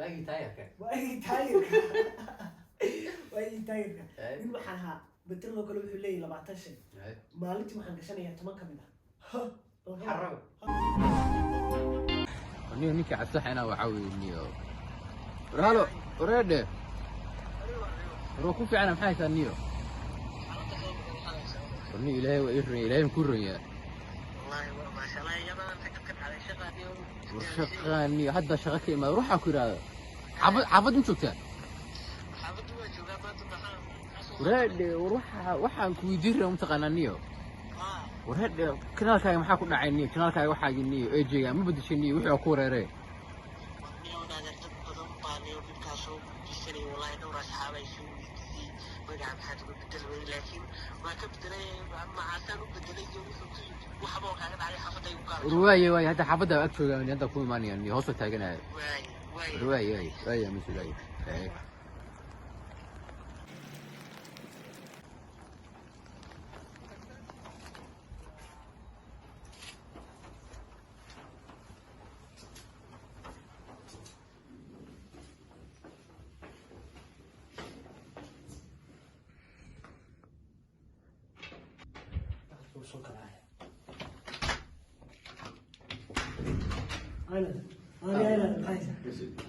Waagii taayarka. Waagii taayirka, waagii taayirka. Nin waxaan ahaa beteloo kale wuxuu leeyahy 20 shay. Maalintii waxaan gashanayaa 10 ka mid ah. Xarabo. Niyo ninka cabsaxayna waxaa weeye niyo. War halo, wareedhe. War ku fiicana, maxay haysaa niyo? War niyo, Ilaahay waa ii run, Ilaahay ma kuu run yahay. War shaqaa niyo, hadda shaqa ka imaada, waxaa ku yidhaahda. Xaafad xaafad ma joogtaa? Wareedhe, war waxaan ku weydiin rabaa mataqaanaa niyo. Wareedhe, kanaalkaaga maxaa ku dhacay niyo? Kanaalkaaga waxaagii niyo, AJ-ga ma bedeshay niyo, wixii waa ku wareeree. Dad badan baa niyo dhibkaa soo gudbisanaya. Wallahi dhowr asxaab ay soo weydiiyey magaca maxaad uga bedel weyday, laakiin waa ka bedelay, macaasaan u bedelay iyo wuxuu ku yimid waxba oo kaaga dhacay xaafadda igu gaar. War waaye waaye, hadda xaafadda ag joogaa, hadda ku imaanaya niyo, hoos baa taaganaya. Waaye waaye. War waaye waaye waaye, mas waaye. Waaye. Soo garaaya. Aylan, aylan, maxay haysaa?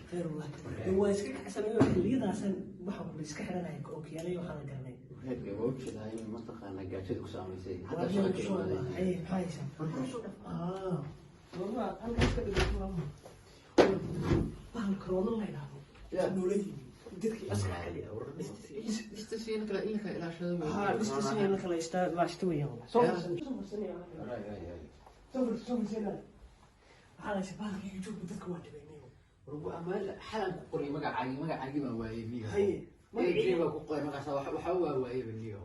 Khayr wallahi. Waa iska kacsanayo xilliyadaasan, waxaan kula iska xidhanahay ookiyaalay, waxaan garanay. Wareedhe, waa ujeedaa in mataqaanaa gaajada ku saamaysay. Hadda Waa shaqa ka soo imaaday. Ay, maxay haysaa? Ah, waa halkaas ka dhigay bahal korona la yidhaahdo. Noola yimi dadkii askar ka dhigay. Dhista si in kala ilaashado. Ha, dhista si in kala ilaashado weeyaan. Soo fursanaya. Soo soo fursanaya. Waxaa la haysaa bahalka YouTube, dadka waa dhibaynay. Xalan ku qoray magacaagii baan waayey niyo. Haye. AJ baa ku qoray magacaasa, waxa waa waayey niyo.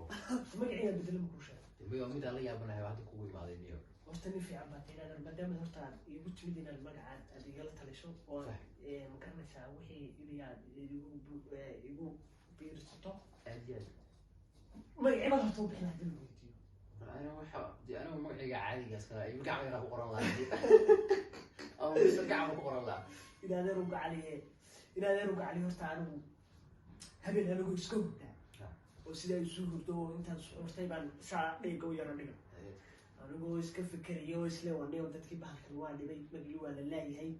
Magaciina bedelo ma kuu sheegay? Miyo mid aan la yaabanahay hadda kugu imaaday niyo. Horta nin fiican baa tahay inaad, maadaama horta aad iigu timid inaad magacaad aad igala taliso oo aad ma garanaysaa wixii inaad igu biirsato. Aad iyo aad. Magaciibaad horta u bixin haddii lagu weydiiyo? Ana waxa dee anigu magacayga caadiga iskala magaca yaraa ku qoran lahaa ama mise gacan ku qoran lahaa. Inaadeer uga caliye, inaadeer uga caliye. Horta anigu habeen anigu iska hurdaa oo sidaa isu hurdo oo intaan suxuurtay baan saa dhiigga u yaro dhiga, anigoo iska fikeriyo oo isle waniyo dadkii bahalkan waa dhibay, magii waa la laayahay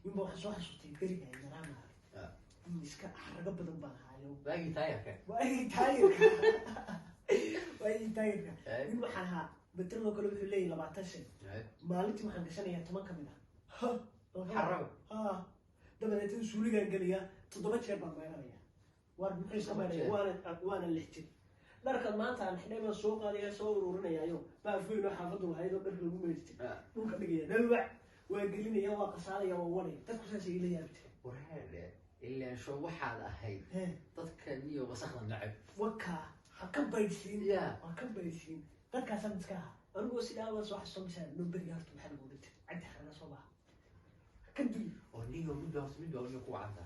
inba waxaan soo xasuustay beriga yaraa maarag in iska xarago badan baan haayo. Waagii taayarka. Waagii taayirka, waagii taayirka. Nin waxaan ahaa beteloo kale wuxuu leeyahy 20 shay. Maalintii waxaan gashanayaa 10 ka mid ah. Xarabo. Ha, dabadeetna suuligaan geliyaa, 7 jeer baan maydhanaya. War muxuu iska maydhaya? Waana 6 jir. Dharkan maanta aan xidhay baan soo qaadaya, soo ururinayaayo, baaf weyn oo xaafaddu lahayd oo dharka lagu maydhi jiray dhulka dhigaya, dhalwac waa gelinaya, waa qasaalaya, waa wanaya. Dadku saasay ila yaabi jireen. Wareedhe, ilaan sho waxaad ahayd dadka niyo wasakda nacab. Wakaa ha ka baydhsiin. Ya. Ha ka baydhsiin, dadkaasaan iska ahaa anigoo sidaa baan soo xasuusto misaan noo beriga. Horta maxaa lagu odhan jiray? Cabdi Xarana soo baha ka duli. Oo niyo mid baa niyo ku wacanta.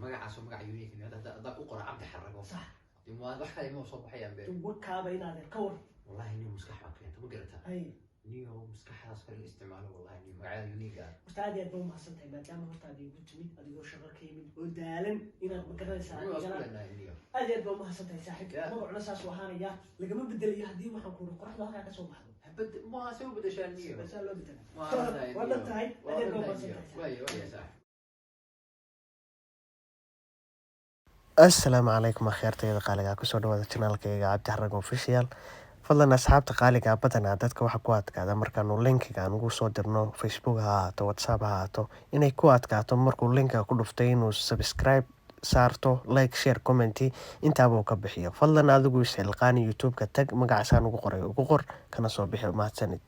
Magacaasoo magaca unique hadda ku qora Cabdi Xarago. Sax. Dee wax kale ima soo baxayaan be. Wakaaba inaadeer ka war. Wallahi niyo maskax baa keenta, ma garataa? Hay. Niyo maskaxdaas kale la isticmaalo, wallahi niyo magacyada unique ah. Horta aad iyo aad baa umahadsan tahay, maadaama horta aad iigu timid adigoo shaqo ka yimid oo daalan inaad ma garanaysaa. Niyo waa isku adigana leenahay niyo. Aad iyo aad baa umahadsan tahay saaxiib. Magacuna saas u ahaanaya, lagama bedelayo haddii waxaan kuuri qoraxda halkaa kasoo baxdo. Bad ma se u bedeshaa niyo. Saa loo bedela. Waa Waa dhan tahay, aad iyo aad baa umahadsan tahay. Waaya waaya saaxiib. Assalaamu calaykum akhyaartayda qaaliga, kusoo dhawaada channelkayga Cabdi Xarag Official. Fadlan asxaabta qaaliga, badanaa dadka waxa ku adkaada markaanu linkiga aan ugu soo dirno, Facebook ha ahaato, WhatsApp ha ahaato, inay ku adkaato markuu linka ku dhuftay inuu subscribe saarto, like, share, comment intaaba uu ka bixiyo. Fadlan adigu isxilqaani, YouTube-ka tag, magacaasaan ugu qoray ugu qor, kana soo bixi. Mahadsanid.